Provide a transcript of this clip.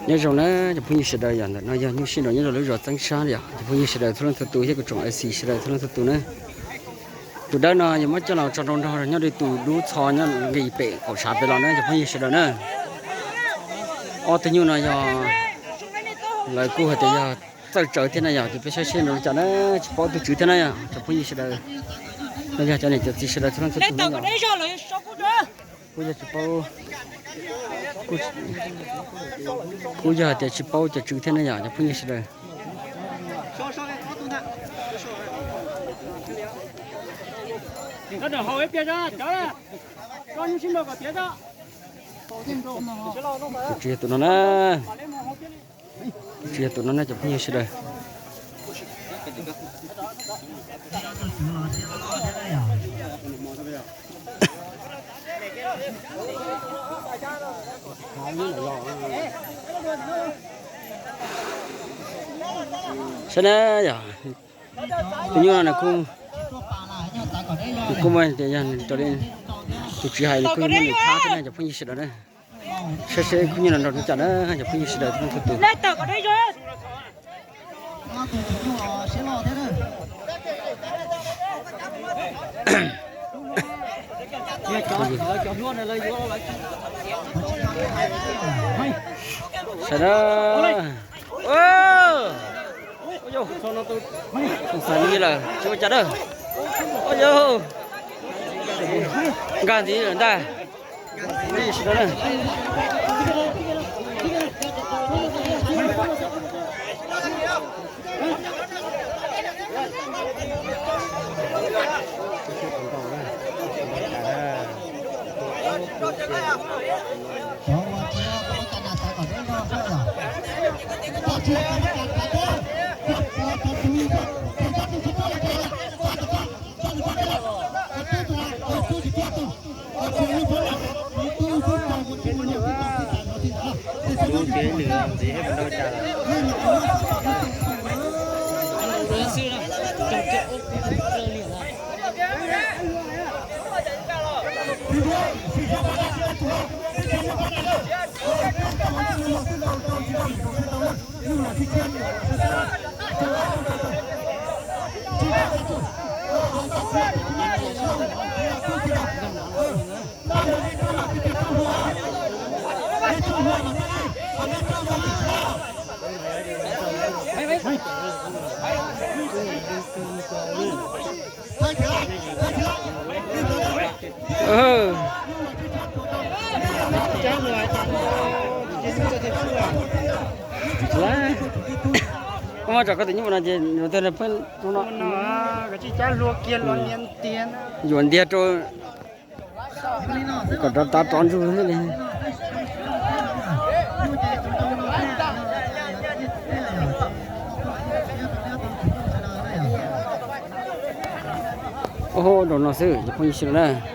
Nyob zoo na cov phooj ywg sawv daws, yog ntawm no yog nyuj sij nraum nyob rau lub zos Txeeb Sab yom, cov phooj ywg sawv daws txhua leej txhua tus thiab kuv tsoom A C sawv daws txhua leej txhua tus na. Tus dawb no yuav muab coj los tso nrau nrog nyob li tus dub txho nyob nqis pem qaum tshav pem los na cov phooj ywg sawv daws na. Ob tug nyuj no yog lawv kuj hais tias yog txawj tsawv thiab na yom, ces peb saib seb nrau li cas na, tsis paub tus tswv thiab na yom cov phooj ywg sawv daws. No yog cov niam cov txiv sawv daws txhua leej txhua tus na yom. Kuj yog tsis paub, kuj yog hais tias tsis paub cov tswv thiab na yom cov phooj ywg sawv daws. Kuj tsis yog tus no na, kuj tsis yog tus no na cov phooj ywg sawv daws. Saib na yom, tus nyuj no nws kuj, nws kuj muaj tias yog raws li tus tswv hais nws kuj muaj nws thab thiab na cov phooj ywg sawv daws na. Saib seb khub nyuj no nrau li cas na cov phooj ywg sawv daws txhua leej txhua tus. Sawv daws, xav li lawm tsis ua cas dab. Nkag ntxiv lawm ntag. Koj muab tso koj tus nyuj no ces yuav pheej yuav ntiag rau kom rov tav rov ntsug thiab li. Ub, nraum no xwb cov phooj ywg sawv daws na.